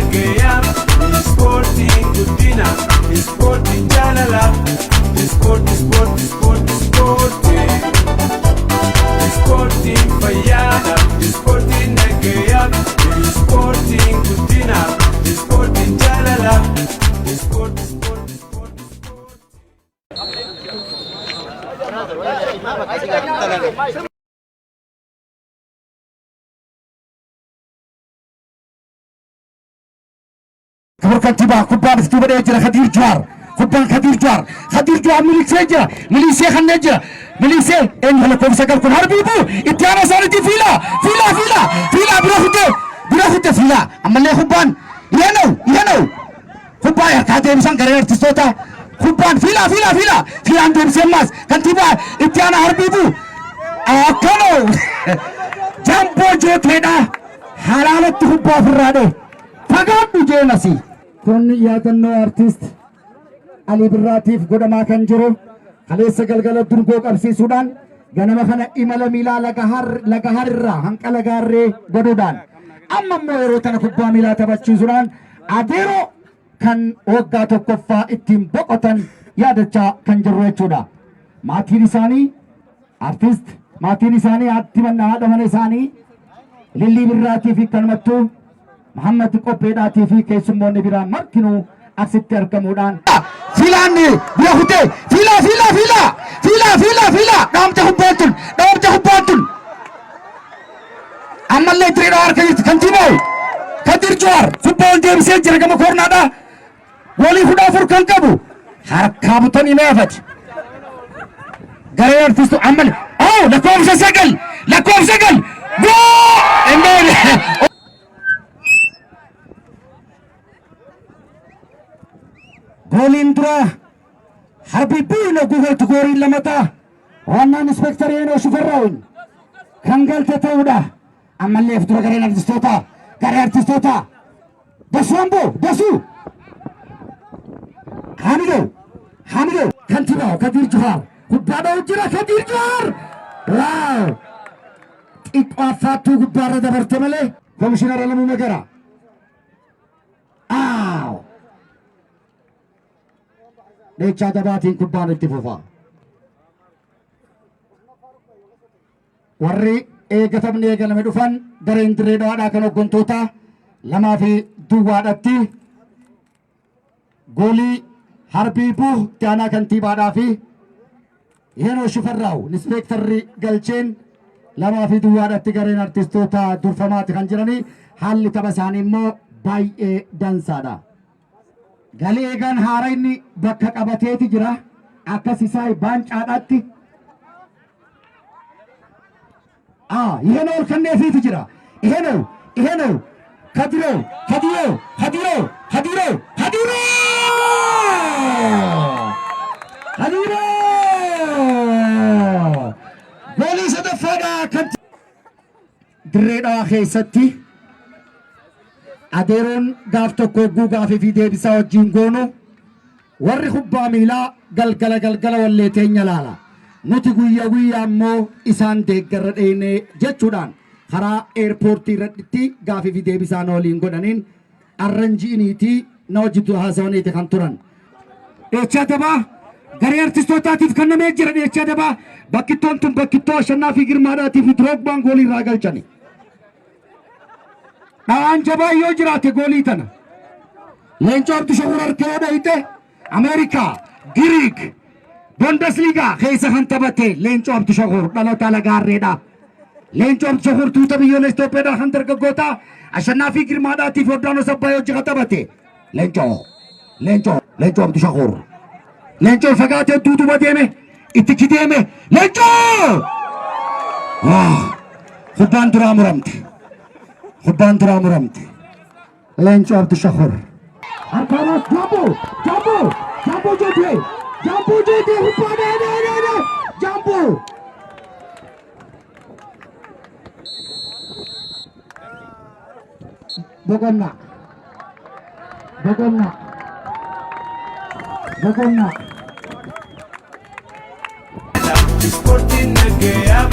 nagayaa, ispoortiin guddina, ispoortiin jaalala, ispoortii, ispoortii, ispoortii, ispoortii. Ispoortiin fayyaadha, ispoortiin nagayaa, ispoortiin guddina, ispoortiin jaalala, ispoortii, ispoortii, ispoortii, ispoortii. ክቡር ከንቲባ kubbaan iftuu badhee jira. Kadiir Juwaar, kubbaan Kadiir Juwaar, Kadiir Juwaar miliksee jira, miliksee kannee jira, miliksee eenyu? Lakkoofsa 9 kun Harbiibu, itti aanaa isaaniitti fiilaa, fiilaa, fiilaa, fiilaa, bira kutte, bira kutte fiilaa. Ammallee kubbaan ይሄ ነው፣ ይሄ ነው። Kubbaa harkaa deebisan garee artistoota. Kubbaan fiilaa, fiilaa, fiilaa, fiilaan deebisee ammaas kantiibaa itti aanaa Harbiibu. Akkanoo Jamboo Jooteedha, halaalatti kubbaa ofirraa dhee fagaadhu jeenasi. Kun yaadannoo artist Alii Birraatiif godhamaa kan jiru, kaleessa galgala durgoo qabsiisuudhaan, ganama kana imala miilaa laga harraa hanqa laga harree godhuudhaan, amma immoo yeroo tana kubbaa miilaa taphachiisuudhaan adeeroo kan waggaa tokkoffaa ittiin boqotan yaadachaa kan jirru jechuudha. Maatiin isaanii, artist maatiin isaanii, haati manaa, haadha mana isaanii Lillii Birraatii fi kanumattuu Muhammad Qopheedhaatii fi keessummoonni biraa martinuu asitti argamuudhaan. Fiilaan bira kutee, fiilaa, fiilaa, fiilaa, fiilaa, fiilaa, fiilaa, dhaamte kubbaan tun, dhaamte kubbaan tun. Ammallee Diree harka jirti. Kantiibaa Kadir Jawaar kubbaa ol deebisee jira gama koornaadhaa. Goolii 14 kan qabu harkaa butanii naafati. Garee artistuu ammallee oh, lakkoofsa 9, lakkoofsa 9, goo inni. Gooliin duraa Harbi Buun oguu galtu gooliin lamataa waannaan inspektarii Eenoo Shifarraawin kan galte ta'uudha. Ammallee dura gareen artistoota, garee artistoota, Dasuu Amboo, Dasuu Hamidoo, Hamidoo, kantiibaa Kadir Juhaar kubbaa dha'u jira. Kadir Juhaar, wow, xiqqoo affaattuu gubbaarra dabarte malee. Komishinara Lamuu Magaraa, aaw, dheechaa dabaatiin kubbaan itti fufa. Warri eegatamni eegalame dhufan gareen Dirree Dhawaadhaa kan hooggantoota 2 fi 0dhaatti goolii Harbii Buuh itti aanaa kantiibaadhaa fi Yenoo Shifarraaw inspeektarri galcheen 2 fi 0dhaatti gareen artistoota durfamaati kan jiranii. Haalli tapha isaanii immoo baay'ee dansaadha. Galii eegaan haara inni bakka qabateeti jira. Akkas isaa baancaadhaatti. ይሄ ነው ol kenneefiitu jira. ይሄ ነው፣ ይሄ ነው። ከድሮ፣ ከድሮ፣ ከድሮ፣ ከድሮ፣ ከድሮ፣ ከድሮ፣ goolii sadaffaadha kan Dirree Dhawaa keessatti. Adeeroon gaaf tokko hogguu gaafii fi deebisaa wajjin goonu, warri kubbaa miilaa galgala galgala wallee teenya laala. Nuti guyya guyyaa immoo isaan deeggarra dheenee jechuudhaan karaa eerpoortii irratti gaafii fi deebisaan waliin godhaniin arranji'iniitii na wajjitu haasawaniiti kan turan. Dheechaa dabaa garee artistootaatiif kennamee jira. Dheechaa dabaa bakkittoon tun bakkittoo Ashannaa fi Girmaadhaatii fi Droogbaan goolii irraa galchani. Dhawaan jabaa yoo jiraate goolii tana. Leencoo Abdushakur harka yoo dhayite, Ameerikaa, Giriik, Bundesliga keessa kan taphate Leencoo Abdushakur dhaloota Lagaarreedha. Leencoo Abdushakur tuuta biyyoolessa Itoophiyaadhaa kan dargaggoota Ashannaa fi Girmaadhaatii fi Yordaanos Abbaayee hojii kan taphate. Leencoo, Leencoo, Leencoo Abdushakur. Leencoo fagaatee duuduba deeme, itti deeme Leencoo! Waa! Kubbaan duraa muramte. Kubbaan duraa muramte. Leencoo Abdushakur. Harkaanas Jamboo, Jamboo, Jamboo Jootee, Jamboo Jootee, kubbaa dhee dhee dhee dhee, Jamboo. Boqonnaa. Boqonnaa. Boqonnaa. Ispoortiin nagayaa,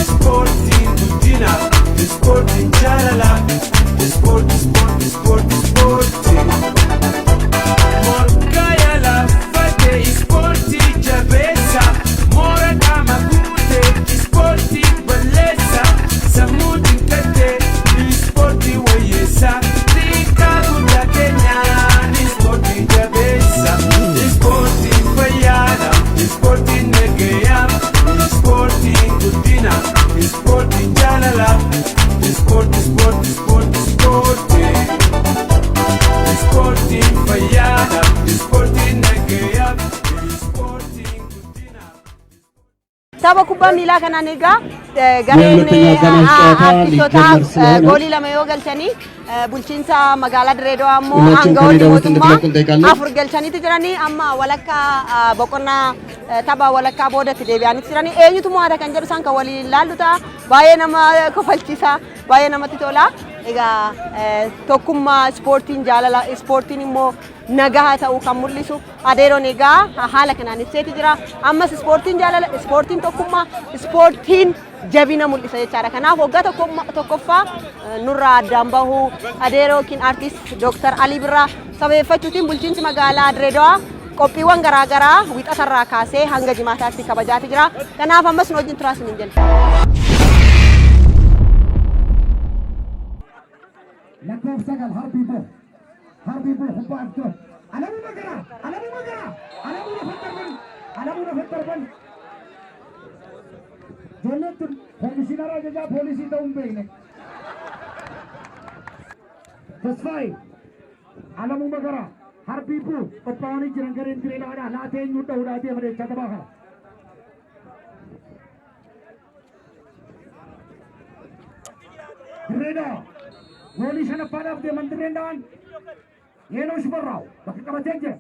ispoortiin guddina, ispoortiin jaalala, ispoortii, ispoortii, ispoortii, ispoortii. Tapha kubbaa miilaa kanaan egaa gareen የሁለተኛው አጋማሽ ጨዋታ artistoota ሊጀመር ስለሆነ goolii lama yoo galchanii bulchiinsa magaalaa Dirree Dawaa immoo ሁላችሁም aangawoonni ከሜዳ ውስጥ mootummaa እንድትለቁ እንጠይቃለን። afur galchaniitu jiranii amma walakkaa boqonnaa tapha walakkaa boodatti deebi'aniitu jiranii eenyutu mo'ata kan jedhu isaan kan waliin ilaallu ta'a. Baay'ee nama kofalchiisa, baay'ee namatti tola. Egaa tokkummaa ispoortiin jaalala, ispoortiin immoo nagaa ta'uu kan mul'isu adeeroon egaa haala kanaan ibseeti jira. Ammas ispoortiin jaalala, ispoortiin tokkummaa, ispoortiin jabina mul'isa jechaadha. Kanaaf waggaa tokkoffaa nurraa addaan bahuu adeeroo yookiin artiist Dooktar Alii Birraa sababeeffachuutiin bulchiinsi magaalaa Dirree Dawaa qophiiwwan garaagaraa wixatarraa kaasee hanga jimaataatti kabajaati jira. Kanaaf ammas nu wajjin turaa isiniin jenna. Lakkoofsa sagal Harbii Boo. Harbii Boo kubbaa iddoo. Alamuu Magaraa! Alamuu Magaraa! Alamuu lafa darban! Alamuu lafa darban! Ijoolleen tun koomishinara ajajaa poolisii ta'uu hin beekne. Tasfaayee Alamuu Magaraa Harbii Boo qophaa'anii jiran gareen Dirree Dawaadhaa laatee eenyuun dha'uudhaa deema jechaa taphaa kana. Dirree Dawaa goolii shanaffaadhaaf deeman Dirreen Dawaan Yeenoo Shifarraaw bakka qabatee jira.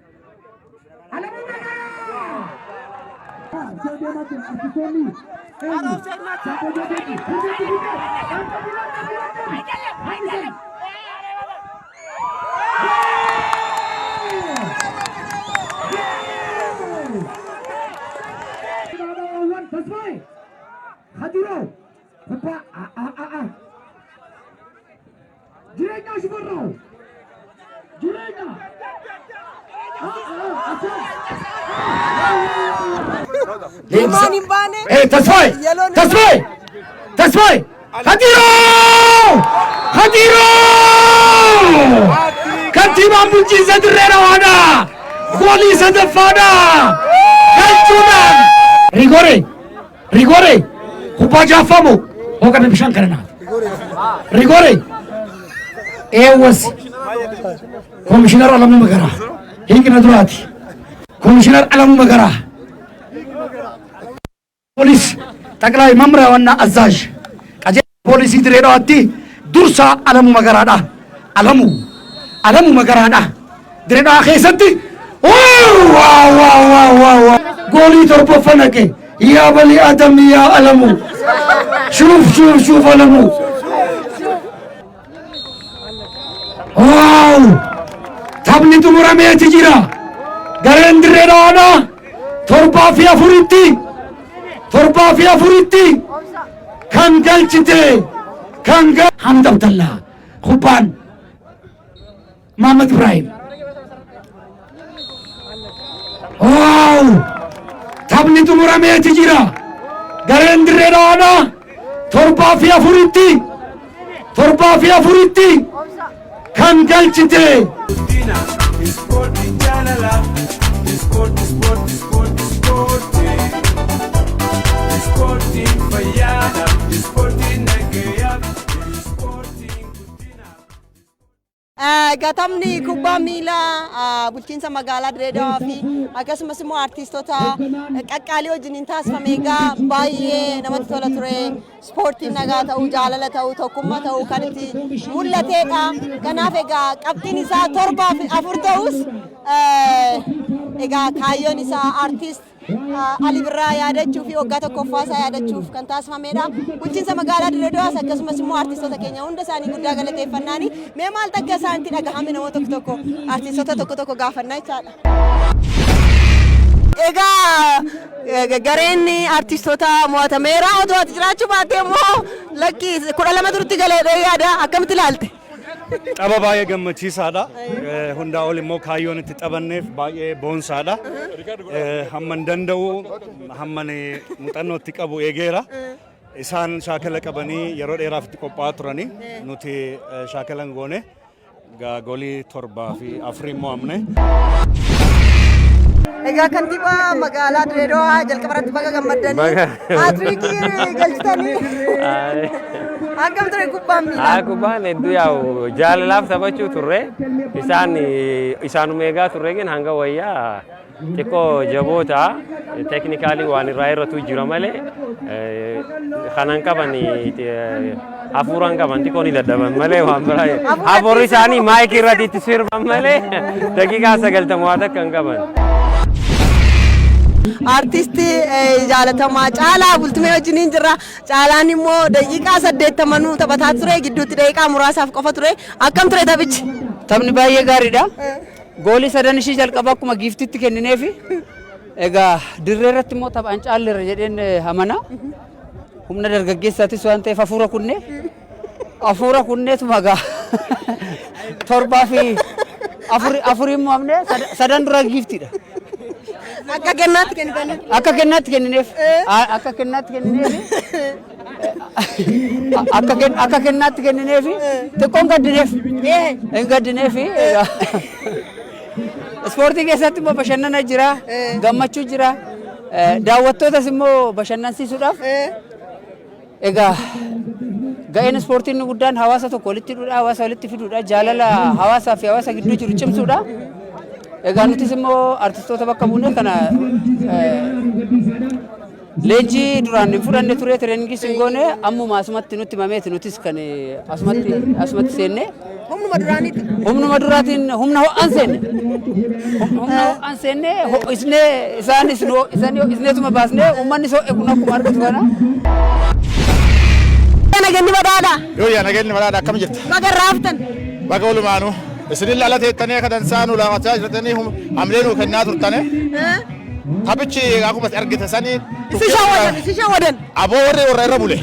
Alamuu Magaraa! Deemaa jira artistoonni eenyu? Saapoo Jooteeti. Furdeetti fiigee! Dhanka filan filan! Hanbisan! Tasfaayee! Hadiroo! Kubbaa a a a a Jireenya Shifarraaw! Jireenya! Ilmaan hin baane. Tasfaayee! Tasfaayee! Tasfaayee! Hadiroo! Hadiroo! Kantiibaan bulchiinsa Dirree Dawaadha! Goolii sadaffaadha! Galchuudhaan! Rigoree! Rigoree! Kubbaa jaaffamu! Hooqame bishaan kana naaf. Rigoree! Eewwas! Komishinar Alamuu Magaraa. Hiikna duraati. Komishinar Alamuu Magaraa. ፖሊስ ጠቅላይ መምሪያ ዋና አዛዥ qajeelcha poolisii Dirree Dawaatti dursaa Alamuu Magaraadha. Alamuu Alamuu Magaraadha. Dirree Dawaa keessatti wow wow wow wow wow goolii torbaffaa naqe yaa bali adam yaa Alamuu شوف شوف شوف Alamuu wow taphni xumurameeti jira. Gareen Dirree Dawaadha 7 fi 4tti 7 fi 4tti kan galchite kan Hamd Abdallah kubbaan Muhammad Ibrahim wow taphni xumurameeti jira. Gareen Dirree Dawaadha 7 fi 4tti 7 fi 4tti kan galchite Guddina ispoortiin jaalala ispoortii ispoortii ispoortii ispoortii ispoortiin fayyaadha ispoortiin nagayaa ispoortiin guddina. Gatamni kubbaa miilaa bulchiinsa magaalaa Dirree Dawaa fi akkasumas immoo artiistota qaqqaalii wajjiniin taasifame egaa baay'ee namatti tola ture. Ispoortiin nagaa ta'uu, jaalala ta'uu, tokkummaa ta'uu kan itti mul'atedha. Kanaaf egaa qabxiin isaa 7 fi 4 ta'us egaa kaayyoon isaa artiist Ali Birraa yaadachuu fi waggaa tokkoffaa isaa yaadachuuf kan taasifamedha. Bulchiinsa magaalaa Dirree Dawaas akkasumas immoo artiistota keenya hunda isaanii guddaa galateeffannaani. Mee maaltu akka isaanitti dhagahame namoota tokko tokko artiistota tokko tokko gaafannaa jechaadha. Egaa gareen artiistota mo'atameera. Otoo ati jiraachuu baatte immoo lakkii 12 turutti galeedha yaada akkamitti ilaalte? Tapha baay'ee gammachiisaadha. Hundaa ol immoo kaayyoon itti taphanneef baay'ee boonsaadha. Hamman danda'u hamman muuxannoo itti qabu eegeera. Isaan shaakala qabanii yeroo dheeraaf itti qophaa'aa turanii nuti shaakala hin goone goolii 7 fi 4 mo'amne. Egaa kantiibaa magaalaa Dirree Dawaa jalqaba irratti baga gammaddanii hat-trick galchitanii. Akkam ture kubbaan miilaa? Haa, kubbaan hedduu yaa'u jaalalaaf taphachuu turre, isaan isaanuma eegaa turre, gin hanga wayyaa xiqqoo jaboota technically waan irraa irratu jira malee kanan qaban, hafuuraan qaban, xiqqoo ni dadhaban malee waan biraa. Hafuurri isaanii maayikii irratti itti sirban malee daqiiqaa 90 waa takka hin qaban. Artistii jaalatamaa Caalaa Bultumee wajjiniin jirra. Caalaan immoo daqiiqaa 80nuu taphataa ture, gidduutti daqiiqaa muraasaaf qofa ture. Akkam ture taphichi? Taphni baay'ee gaariidha. Goolii sadan ishii jalqaba akkuma giiftitti kennineefi egaa dirree irratti immoo taphaan caalleerra jedheen amana. Humna dargaggeessaatis waan ta'eef hafuura kunneetuma egaa torbaa fi afurii mo'amne, sadan dura giiftiidha. Akka kennaatti kennitanii. Akka kennaatti kennineef, akka kennaatti kennineef, akka kennaatti kennineef, xiqqoon gaddineef hin gaddineef. Ispoortii keessatti immoo bashannana jira, gammachuu jira, daawwattootas immoo bashannansiisuudhaaf. Egaa ga'een ispoortii inni guddaan hawaasa tokko walitti hidhuudha, hawaasa walitti fiduudha, jaalala hawaasaa fi hawaasa gidduu jiru cimsuudha. Egaa nutis immoo artistoota bakka buune kana leenjii duraan hin fudhanne ture, trainingii hin goone, ammuma asumatti nutti himameeti nutis kan asumatti seenne. Humnuma duraaniitti. Humnuma duraatiin, humna ho'aan seenne. Humna ho'aan seenne, ho'isnee, isaanis nu ho'isanii, ho'isneetuma baasnee, uummanni ho'e kun akkuma argatu kana. Nageenyi badhaadha. Yoo yaa, nageenyi badhaadha, akkam jirta? Baga raaftan. Baga walumaanuu. Isinin lala teettanii akka dansaa nu laafachaa jirtanii, hamlee nuu kennaa turtane. Taphichi akkuma argite sanii. Isi shawwadan, isi shawwadan. Aboo, warri warra irra bule.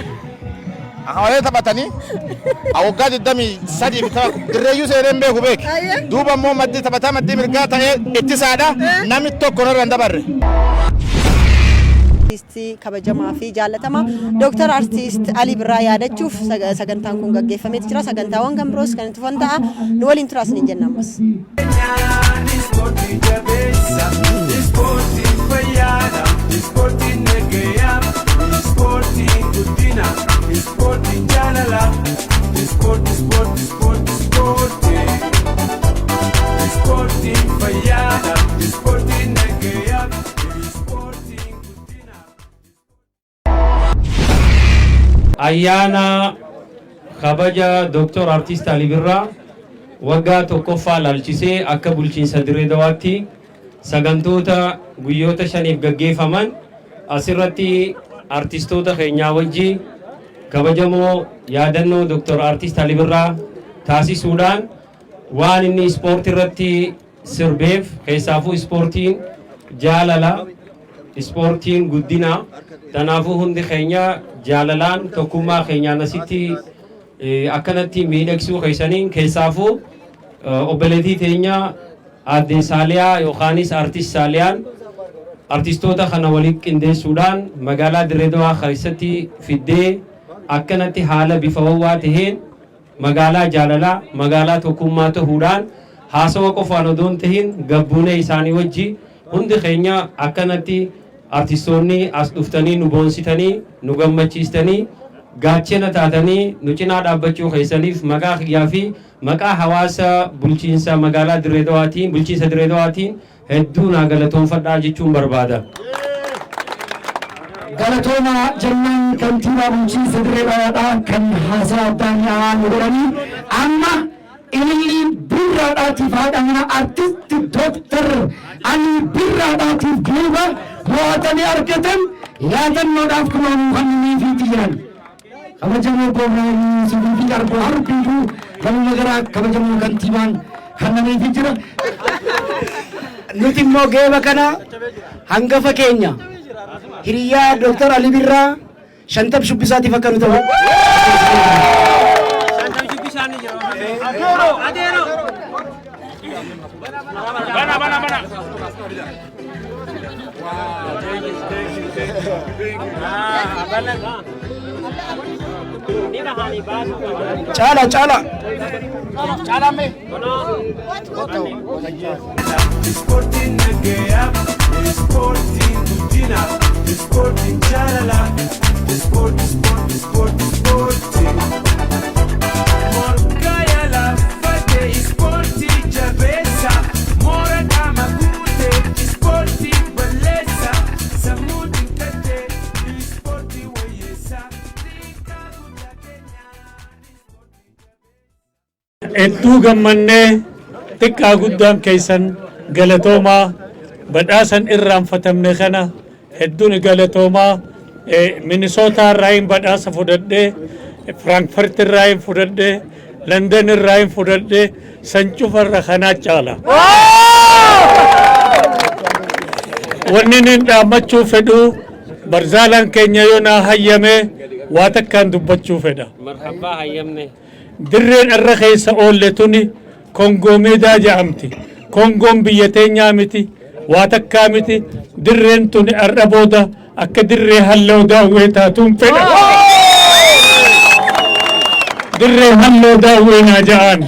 Akawalee taphatanii waggaa 23 fi tapha dirreeyyuu seenee hin beeku beeki. Duuba immoo maddii taphataa maddii mirgaa ta'ee ittisaadha. Namni tokko irra hin dabarre. Artiistii kabajamaa fi jaallatamaa Dooktar Artiist Alii Birraa yaadachuuf sagantaan kun gaggeeffameeti jira. Sagantaawwan kan biroos kan itti fufan ta'a. Nu waliin turaas ni jenna ammas. Ispoortii jabeessa, ispoortiin fayyaadha, ispoortiin nagayaa, ispoortiin guddina, ispoortiin jaalala, ispoortii, ispoortii, ispoortii, ispoortii. Ispoortiin fayyaadha, ispoortiin nagayaa, ispoortiin guddina. Ayyaana kabaja Dooktor Artiist Alii Birraa waggaa tokkoffaa laalchisee akka bulchiinsa Dirree Dawaatti sagantoota guyyoota 5f gaggeeffaman asirratti artistoota keenyaa wajji kabajamoo yaadannoo Dooktor Artiist Alii Birraa taasisuudhaan waan inni ispoortii irratti sirbeef, keessaafuu ispoortiin jaalala, ispoortiin guddina, kanaafuu hundi keenya jaalalaan tokkummaa keenyaan asitti akkanatti miidhagsuu keessaniin, keessaafuu obboleettii teenya aadde Saaliyaa yookaanis artist Saaliyaan artistoota kana walitti qindeessuudhaan magaalaa Dirree Dawaa keessatti fiddee akkanatti haala bifa ho'aa taheen magaalaa jaalalaa, magaalaa tokkummaa ta'uudhaan, haasawa qofaan odoo hin tahin gabbuunee isaanii wajji hundi keenya akkanatti artistoonni as dhuftanii nu boonsitanii, nu gammachiistanii, gaachena taatanii nu cinaa dhaabbachuu keessaniif maqaa kiyyaa fi maqaa hawaasa bulchiinsa magaalaa Dirree Dawaatiin, bulchiinsa Dirree Dawaatiin hedduu naa galatoonfadhaa jechuun barbaada. Galatooma jennaan kantiibaa bulchiinsa Dirree Dawaadhaa kan haasaa addaan yaa'aa nu godhanii. Amma ilillii Birraadhaatiif, haadha mana artisti Dooktar Alii Birraadhaatiif duuba mo'atanii argatan yaadannoodhaaf kumaanuu kanniniifiiti jiran. Kabajamoo obbo Ibraahim Yuusufii fi Arbo Harbiifuu galma garaa kabajamoo kantiibaan kannaniifi jira. Nuti immoo geeba kana hangafa keenya, hiriyaa Dooktar Ali Birraa, Shantab Shubbisaatiif akka nu ta'u. Shantam Shubbisaa ni jira. Adeero. Bana, bana, bana. Caala, caala. Ispoortiin nagayaa, ispoortiin guddina. Ispoortiin jaalala. Ispoortii ispoortii ispoortii ispoortii. Morkaa yaala fate ispoortii jabeessa. Moora qaama guute ispoortii balleessa. Sammuu xiqqaate ispoortii wayyeessa. Xiqqaa guddaa keenya. Hedduu gammannee, xiqqaa guddaan keessan galatoomaa. Badhaasan irraanfatamne kana hedduun galatoomaa. Minisootaa irraa hin badhaasa fudhadhee, Firankfurt irraa hin fudhadhee, London irraa hin fudhadhee, san cufarra kanaa caala. Wanni inni dhaammachuu fedhu, barzaalaan keenya yoo naa hayyame, waa takkaan dubbachuu fedha. Marhabbaa, hayyamne. Dirreen irra keessa oolle tuni Kongoo Meedaa jedhamti. Kongoon biyya teenyaa miti, waa takkaa miti. Dirreen tuni har'a booda akka dirree Halloo Daawwee taatuun fedha. Dirree Halloo Daawwee naa ja'aan.